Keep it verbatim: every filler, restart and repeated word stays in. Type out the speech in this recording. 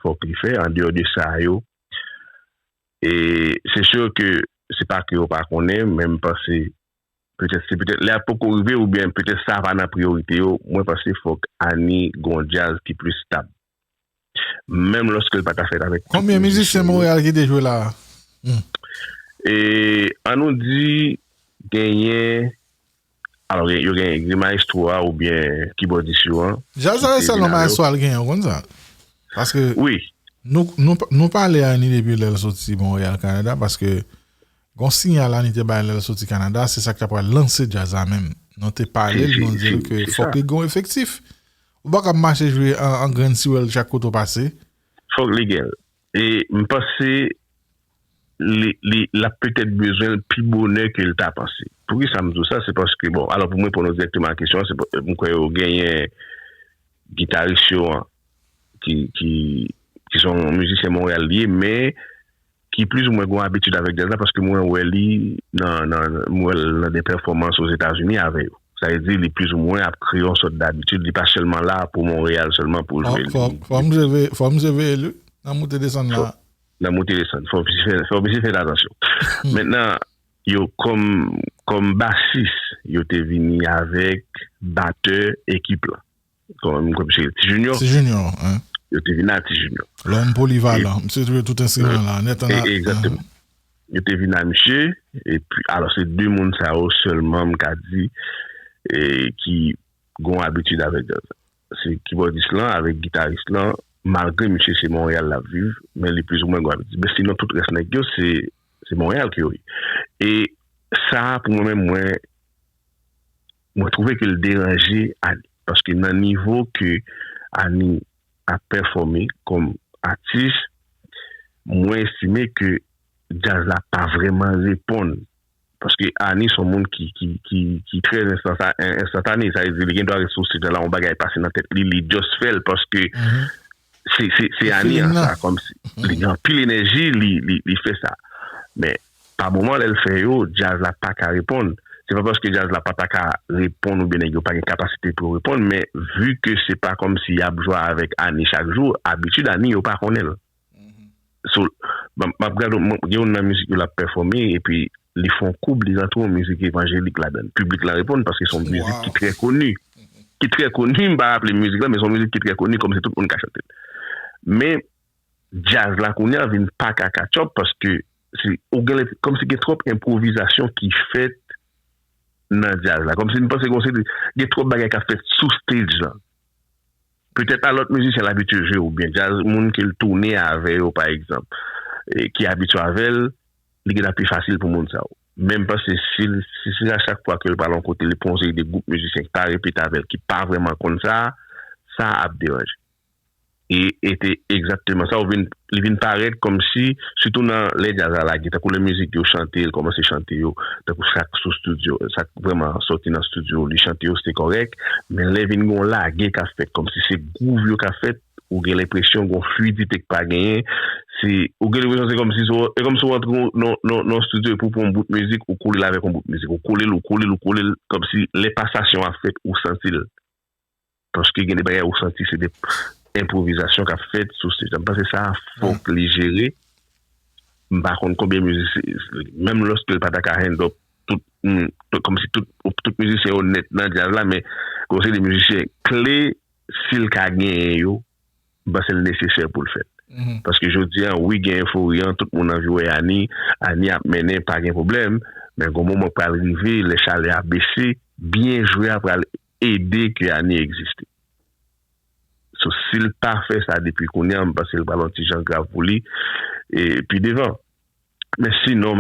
fòk li fè. Andeyò de sa yo, e se si ke se pa ke yo pa konnen, men m panse petèt se petèt lè a poko rive oubyen petèt sa pa nan priyorite yo, mwen panse fòk Ani gon djaz ki plis stab. Menm lòske l pa ta fèt avèk tout mizisyen yo. Konbyen mizisyen Monreyal ki te jwe la a? Hmm. E ann nou di genyen, alò, yo genyen Gri Maestro a oubyen kibòdis yo an. Djaz la se sèlman Maestro a l genyen, ou konn sa? Paske wi, nou, nou, nou pale Ani depi lè l soti Monreyal, Kanada, paske gon siyal Ani te bay lè l soti Kanada, se sa k ta pral lanse djaz la menm. Nou te pale l, nou di l ke fòk li gen yon efektif. Ou pa ka mache jwe an, an grenn siwèl chak kote w pase. Fòk li gen l. E m panse li, li, l ap petèt bezwen l pi bonè ke l ta panse. Poukisa m di w sa? Se paske, bon, alò pou m reponn w dirèkteman a kesyon an, se pa- m kwè yo genyen gitaris yo an ki, ki, ki se yon mizisyen Monreyal li ye, men ki plizoumwen gen yon abitid avèk djaz la, paske mwen wè li nan, nan, mwen wè l nan de pèfòmans Ozetazini avè yo. Sa vle di, li plizoumwen ap kreye yon sòt dabitid, li pa sèlman la pou Monreyal sèlman pou jwe. Fò, fò, fò m seve, fò m seve li nan moute desann la. Nan moute desann, fò misye fè, fò misye fè atansyon. Mentnan, yo kòm, kòm basis, yo te vini avèk batè ekip la. Kòm, kòm se Ti Junior. Ti Junior, hein. Yo te vini a Ti Junior. Lòm polivalan. Misye jwe tout enstriman la, nèt an. E, egzakteman. Yo te vini a misye, epi, alò, se de moun sa yo sèlman, m ka di, e, ki gon abitid avèk djaz la. Se kibòdis lan avèk gitaris lan, malgre misye se Monreyal l ap viv, men li plizoumwen gon abitid. Men sinon, tout rès nèg yo, se, se Monreyal ke yo ye. E sa, pou mwen menm, mwen, mwen twouve ke l deranje Ani. Paske nan nivo ke Ani ap pèfòme kòm atis, mwen estime ke djaz la pa vrèman reponn. Paske Ani se yon moun ki, ki, ki, ki trè enstansa-, en-, enstantane. Sa vle di, li gen dwa ret sou stage la, yon bagay pase nan tèt li, li just fè l paske se, se, se Ani an sa, kòmsi li gen anpil enèji, li, li, li fè sa. Men, pa moman, lè l fè yo, djaz la pa ka reponn. Se pa paske djaz la pa ta ka reponn oubyen nèg yo pa gen kapasite pou yo reponn, men vi ke se pa kòmsi y ap jwe avèk Ani chak jou, abitid Ani yo pa konnen l. So, m ap, m ap gade, m, gen youn nan mizik yo l ap pèfòme, epi li fè yon koub, li rantre yon mizik evanjelik ladan l. Piblik la reponn paske se yon mizik ki trè koni. Ki trè koni, m pa raple mizik la, men se yon mizik ki trè koni, kòmsi tout moun ka chante l. Men, djaz la kounye a vin pa ka catch up, paske se, ou gen, kòmsi gen twòp enpwovizasyon ki fèt nan djaz la. Kòmsi m panse gen, gen twòp bagay k ap fèt sou stage lan. Petèt a lòt mizisyen l abitye jwe, oubyen djaz, moun ke l tounen avè yo, pa egzanp, e ki abitye avè l, li gentan pi fasil pou moun sa yo. Men m panse si l, si, si a chak fwa ke l pral yon kote, li pran yon seri de gwoup mizisyen ki pa repete avè l, ki pa vrèman konn sa, sa ap deranje. E, e te egzakteman sa, ou vin, li vin parèt kòmsi, sitou nan lè djaz la lage, tankou lè mizik yo chante, l kòmanse chante yo, tankou sa k sou estidyo, sa k vrèman sòti nan estidyo, li chante yo, se kòrèk, men lè vin gen yon lage k ap fèt, kòmsi se gwouv yo k ap fèt, ou gen lenpresyon gen yon fluidite k pa genyen, se, ou gen lenpresyon se kòmsi se, e kòmsi w antre nan, nan, nan estidyo epi w pran yon bout mizik, ou kole l avèk yon bout mizik, ou kole l, ou kole l, ou kole l, kòmsi lè pasasyon ap fèt, ou santi l. Paske gen de bagay ou santi se de enpwovizasyon k ap fèt sou stage la. M panse sa fòk li jere. M pa konn konbyen mizisyen, menm lòske l pa ta ka hand up tout, mm, tout, kòmsi tout, tout mizisyen yo nèt nan djaz la, men gon seri de mizisyen kle, si l ka genyen yo, m panse l nesesè pou l fèt. Paske jodi a, wi, gen efori an, tout moun anvi wè Ani, Ani ap mennen, pa gen pwoblèm, men gon moman k pral rive, lè chalè a bese, byen jwe a pral ede ke Ani egziste. So, si l pa fè sa depi kounye a, m panse l pral yon ti jan grav pou li, e, pi devan. Men sinon,